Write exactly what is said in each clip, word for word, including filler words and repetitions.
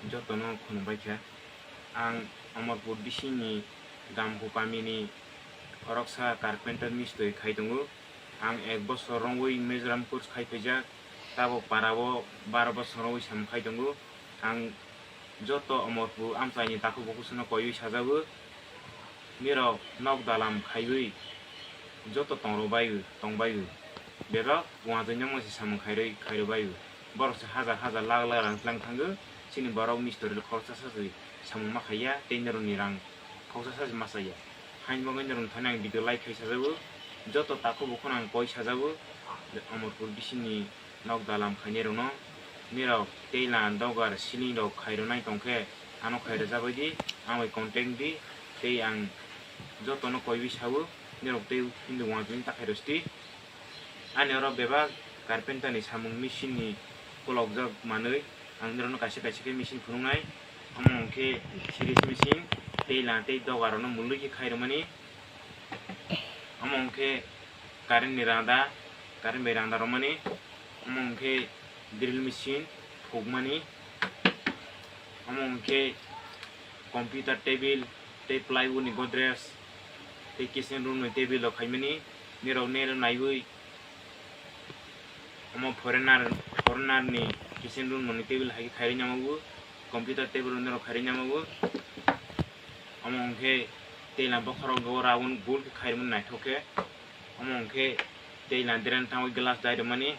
Jotono khulumbai kha. Ang Amarpur bisingni Gamkho kamini khoroksa carpenter mistri khai tongo. Ang ek bosor romwi Mizoram course khai phaijak, tabok parao baro bosor romwi samung khai tongo. Ang joto Amarpur amchaini takhuk bukhuk sono koiwi sajago. Nirok nok dalam khaiwi joto tongro bai, tong bai. Bebak wanjwi nangma se samung khairwi, khairwi bai. Borok se hajar hajar lakh lakh rang tlang thango. Chini borok mistri rok khoroksa sa se samung ma khaiya, tei nirokni rang khoroksa sa se ma chaya. Haini bagwi nirokni thani ang video like khai sajago. Joto takhuk bukhuk no ang koi sajago. Amarpur bisingni nok dalam khainai rokno nirok tei lan dogar ceiling rok khairwnai tongkhe ano khairwjabai di, ang bai contact di tei ang jotono koiwi sawo nirok tei hindi wanjwini ta khairwsti. Ani oro bebak carpenter ni samung machine ni kolokjak manwi ang nirokno kaisa kaisa khe machine phunuknai, omo hwnkhe series machine tei lan tei dogar rokno mulwi khe khairwmani. Omo hwnkhe current ni randa, current bai randa romani. Omo hwnkhe drill machine phukmani. Omo hwnkhe computer table tei plywood ni godrej tei kitchen room ni table rok khaimani. Nirok nero naiwi omo foreigner, foreigner ni kitchen room ni table hai khe khairwi namago, computer table nirok khairwi namago. Omo hwnkhe tei lam bokhorok go round gul khe khairwi naithok khe. Omo hwnkhe tei lam drain tangwi glass dai rwmani.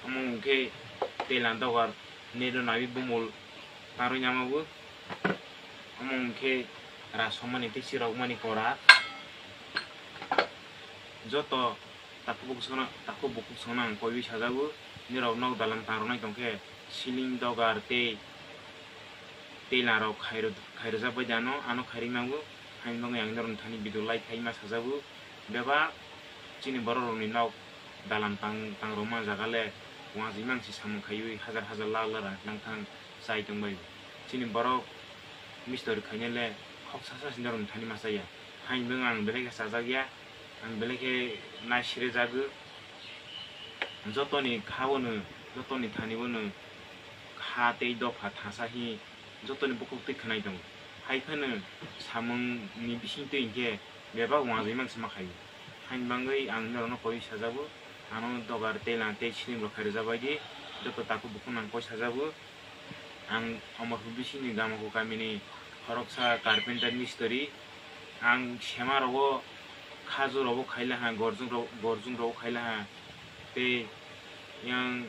Omo hwnkhe tei lam dogar nero naiwi bumul tarwi namago. Omo hwnkhe rasomani tei chirokmani kora. Joto takhuk bukhuk songno, takhuk bukhuk songno ang koiwi sajago. Nirok nok dalam tangrwnai tongkhe ceiling dogar tei tei larok khairw-, khairwjak bai de ano, ano khairwi mago. Haini bagwi ang norokni thani video like khaima sajago. Bebak chini borok rokni nok dalam tang, tangrwma jaga le wanjwi mangsi samung khaiwi hajar hajar lakh lakh rang tlang thang chai tongbai. Chini borok mistori khainai le khoksa sa si norokni thani ma chaya. Haini bagwi ang belai khe chajakya, ang belai khe nai sire jago. Jotoni kha bono, jotoni thani bono kha tei dopha thangsa hi jotoni bukhuk twi khwnai tongo. Hai phano samungni bising twi hinkhe bebak wanjwi mansi ma khaio. Haini bagwi ang norokno koi sajago, ano dogar tei lang tei silim rok khairwjak bai di, joto takhuk bukhuk nang koi sajago. Ang Amarpur bisingni Gamkho kamini khoroksa carpenter mistri. Ang sema rogo, khajur rogo khaila ha, gorjung ro-, gorjung rogo khaila ha. Tei yang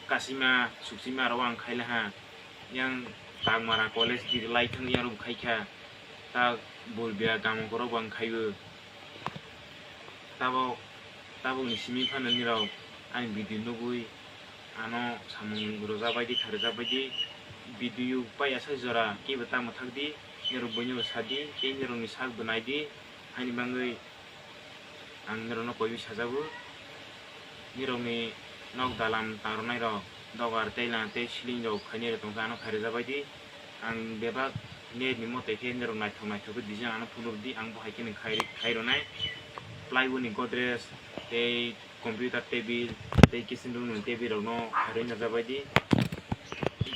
kasima, suksima rogo ang khaila ha. Yang Tangmara college di lai thang yang rok khaikha. Ta Bulbia Gamkho rogo ang khaibo. Tabok, tabokni simi phano nirok ani video nugwi ano samung rwjak bai di, khairwjak bai di. Video pai asai jora kebo ta mwthak di, nirok buino sadi, tei nirokni sak bo nai di. Haini bagwi ang nirokno koiwi sajago. Nirokni nok dalam tangrwnai rok, dogar tei lang tei siling rok khainai rok tongkha, ano khairwjak bai di. Ang bebak net ni mote khe nirok naithok naithok khe design ano phunuk di, ang bo hai kheno khai, khai rwnai. Plywood ni godrej tei computer table tei kitchen room ni table rok no khairwi najak bai di.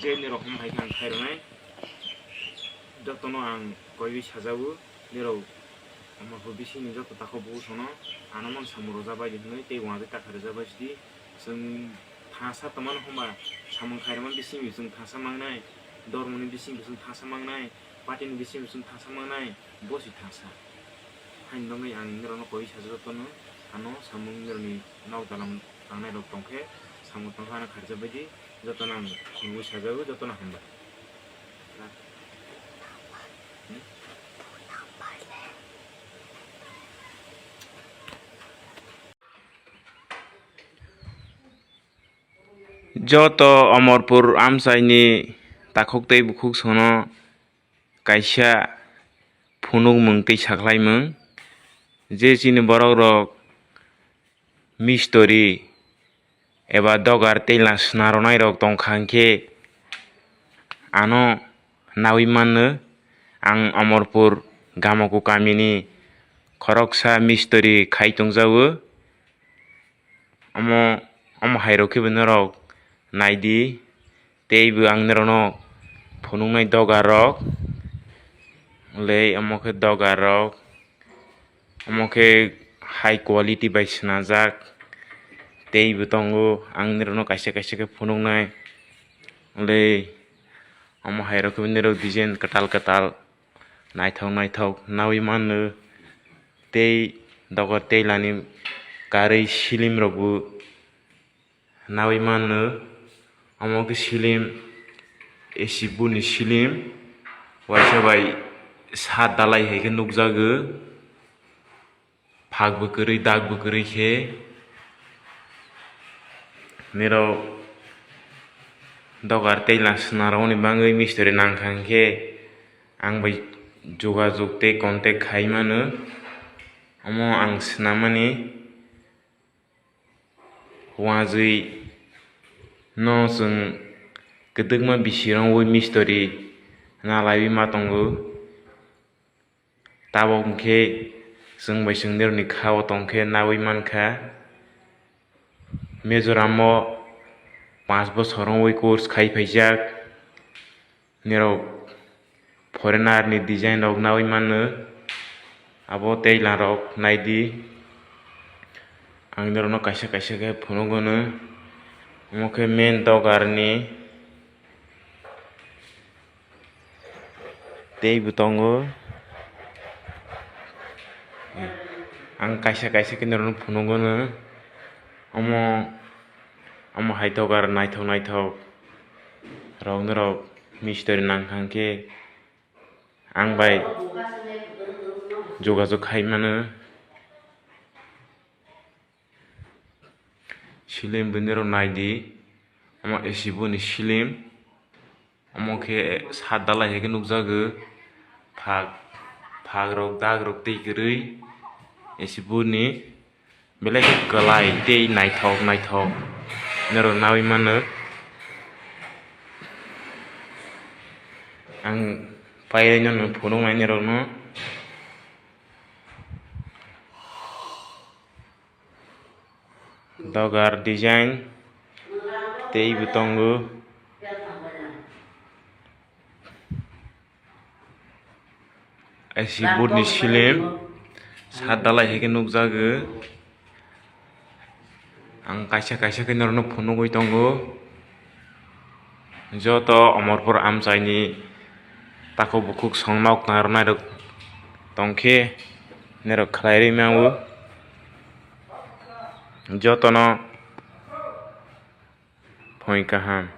Je nirok hom hai khe ang khai rwnai. Jotono ang koiwi sajago, nirok Amarpur bisingni joto takhuk bukhuk sono ano mang samung rwjak bai di hwnwi tei uansuk ta khairwjak bai sidi. Chwng thangsa tongmani hwnba samung khairokma bisingni chwng thangsa mangnai, dormoni bisingni chwng thangsa mangnai, party ni bisingni chwng thangsa mangnai, bo se thangsa. Haini bagwi ang norokno koi sajak jotono, ano samung norokni nok dalam tangnai rok tongkhe, samung tongkha ano khairjak baidi, jotono ang khulumui sajago, jotono hambai. Joto Amarpur amchaini takhuk tei bukhuk sono kaisa phunukmung tei sakhlaimung, je chini borokrok mistori eba dogar tei la sna rwnairok tongkha hwnkhe ano naui mano. Ang Amarpur Gamkho kamini khoroksa mistori khai tongjago. Omo, omo hairok khe bo norok naidi. Teibo ang norokno phunuknai dogar rok, le omo khe dogar rok, omo khe high quality bai swnajak. Teibo tongo, ang norokno kaisa kaisa khe phunuknai, le omo hai rok khe norok design kwtal kwtal, naithok naithok nawi mano. Tei dogar teilani karwi silim rokbo nawi mano. Omo khe silim, A C board ni silim, waisa bai sat dalai hai khe nukjago, phak bo kwrwi, dak bo kwrwi khe. Nirok dogar teila swnarokni bagwi mistri nangkha hwnkhe, ang bai jogajog tei contact khai mano. Omo ang swnamani. Uajwi no chwng kwdwkma bisi rwngwi mistri nalaiwi ma tongo. Tabok hwnkhe chwng bai chwng nirokni kha-o tongkhe nawi mankha. Mizoram-o panch bochor wngwi course khai phaijak. Nirok foreigner ni design rok nawi mano. Abo teila rok naidi. Ang norokno kaisa kaisa khe phunukgwno. Omo khe main dogar ni. Teibo tongo. Ang kaisa kaisa khe norokno phunukgwno. Omo, omo hai dogar naithok naithok rok norok mistri nangkha hwnkhe ang bai jogajog khai mano. Silim bini rok naidi, omo A C board ni silim, omo khe sat dalai hai khe nukjago, phak, phak rok dak rok tei kwrwi A C board ni. Belai khe kwlai tei naithok naithok norok nawi mano. Ang pairino phunuknai norokno. Dogar design teibo tongo. A C board ni silim sat dalai hai khe nukjago. Ang kaisa kaisa khe norokno phunugwi tongo. Joto Omorpur amchaini takhuk bukhuk songma okna rwnairok tongkhe norok khlai rwi mano. Jotono phone kaham.